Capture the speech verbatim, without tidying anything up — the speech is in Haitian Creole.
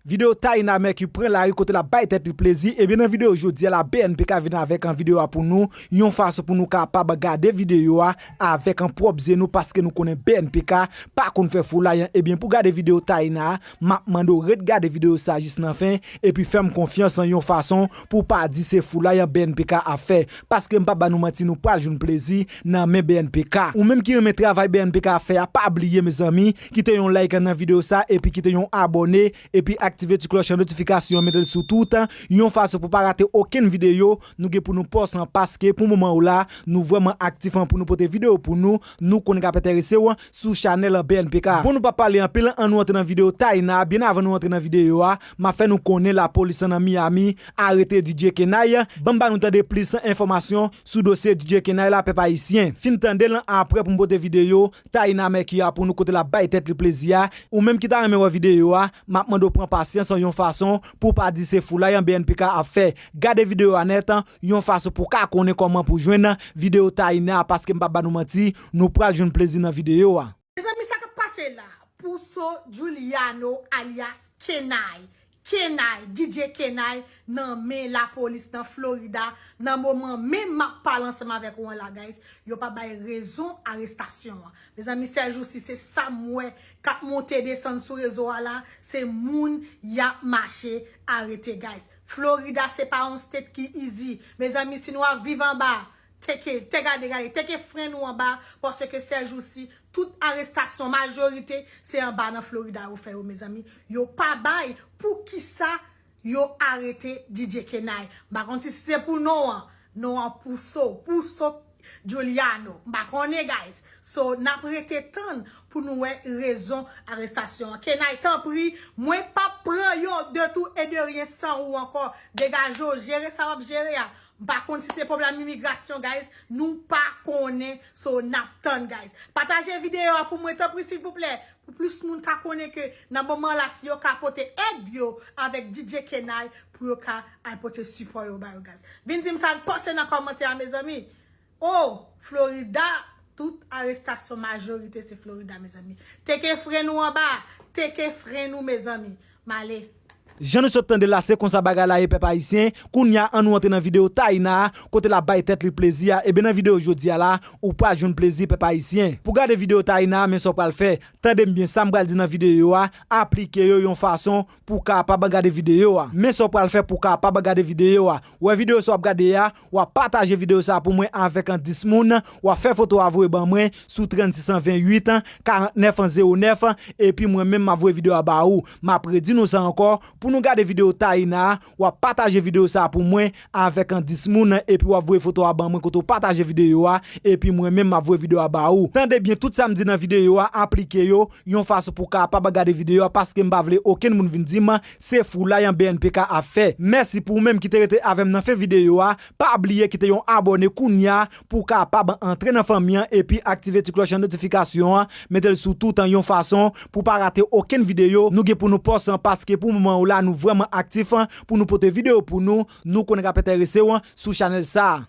Videyo Taïna Mercure pran lari kote l ap bay tèt li plezi. Ebyen, nan videyo jodi a la, B N P K vin avèk an videyo a pou nou, yon fason pou nou kapab gade videyo a avèk an pwòp zye nou, paske nou konnen B N P K pa konn fè foulay an. Ebyen, pou gade videyo Taïna a, m ap mande w ret gade videyo sa jis nan fen, epi fè m konfyans an yon fason pou w pa di se foulay an B N P K ap fè, paske m p ap ba nou manti, nou pral jwenn plezi nan men B N P K. Ou menm ki renmen travay B N P K ap fè a, pa bliye, mezanmi, kite yon like nan videyo sa, epi kite yon abòne, epi aktive ti klòch an notifikasyon an, mete l sou tout, yon fason pou pa rate okenn videyo nou gen pou nou pòs an, paske pou moman ou la, nou vrèman aktif an pou nou pote videyo pou nou, nou konnen k ap enterese w sou chanèl B N P K. Bon, nou pa pale anpil, ann nou antre nan videyo Taïna. Byen avan nou antre nan videyo a, m ap fè nou konnen lapolis nan Miami arete D J Kenay. Ban m ba nou tande plis enfòmasyon sou dosye D J Kenay la, pèp ayisyen. Fin tande l, aprè pou m pote videyo Taïna Mercure a pou nou kote l ap bay tèt li plezi a. Ou menm ki ta renmen wè videyo a, m ap mande w pran pasyans yon fason pou w pa di se foulay an B N P K ap fè. Gade videyo a nèt, yon fason pou w ka konnen kòman pou w jwenn videyo Taïna a, paske m p ap ba nou manti, nou pral jwenn plezi nan videyo a. Mezanmi, sa k ap pase la? Pouso Juliano alyas Kenay, Kenay, D J Kenay nan men lapolis nan Florida nan moman menm m ap pale ansanm avèk ou an la, guys. Yo pa bay rezon arestasyon an. Mezanmi, sèjousi, se sa m wè k ap monte desann sou rezo a la, se moun y ap mache arete, guys. Florida se pa yon state ki easy. Mezanmi, si nou ap viv anba, teke, te gade, gade, teke fren nou anba, paske sèjousi, tout arestasyon, majorite, se anba nan Florida yo fè yo, mezanmi. Yo pa bay, poukisa yo arete D J Kenay? M pa konn si se pou non an, non an Pouso, Pouso Juliano. M pa konnen, guys. So, n ap rete tann pou nou wè rezon arestasyon an. Kenay, tanpri, mwen p ap pran yon de tou e de ryen san ou ankò. Degaje w, jere sa w ap jere a. M pa konn si se pwoblèm imigrasyon, guys. Nou pa konnen, so n ap tann, guys. Pataje videyo a pou mwen, tanpri, silvouplè. Pou plis moun ka konnen ke nan moman la, si yo ka pote èd yo avèk D J Kenay pou yo ka al pote sipò yo ba yo, guys. Vin di m sa n panse nan kòmantè a, mezanmi. Oh, Florida, tout arestasyon majorite se Florida, mezanmi. Teke fren nou anba, teke fren nou, mezanmi. M ale. Jan nou sot tande la, se konsa bagay la ye, pèp ayisyen. Kounye a, ann nou antre nan videyo Taïna a, kote l ap bay tèt li plezi a. Ebyen, nan videyo jodi a la, ou pral jwenn plezi, pèp ayisyen. Pou gade videyo Taïna a, men sa w pral fè. Tande m byen, sa m pral di nan videyo a, aplike yo yon fason pou w kapab gade videyo a. Men sa w pral fè pou w kapab gade videyo a. Wè videyo sa w ap gade a, w ap pataje videyo sa a pou mwen avèk an dis moun, w ap fè foto a voye ban mwen sou trannsis an vennuit, karantnèf an zewo nèf, epi mwen menm m ap voye videyo a ba ou. M ap redi nou sa ankò, pou nou gade videyo Taïna a, w ap pataje videyo sa a pou mwen avèk an dis moun, epi w ap voye foto a ban mwen kote w pataje videyo a, epi mwen menm m ap voye videyo a ba ou. Tande byen tout sa m di nan videyo a, aplike yo, yon fason pou w kapab gade videyo a, paske m pa vle okenn moun vin di m se foulay an B N P K ap fè. Mèsi pou ou menm ki te rete avè m nan fen videyo a. Pa bliye kite yon abòne kounye a pou w kapab antre nan fanmi an epi aktive ti klòch an notifikasyon an, mete l sou tout an yon fason pou w pa rate okenn videyo nou gen pou nou pòs an, paske pou moman ou la nou vrèman aktif pou nou pote videyo pou nou, nou konnen k ap enterese w sou chanèl sa a.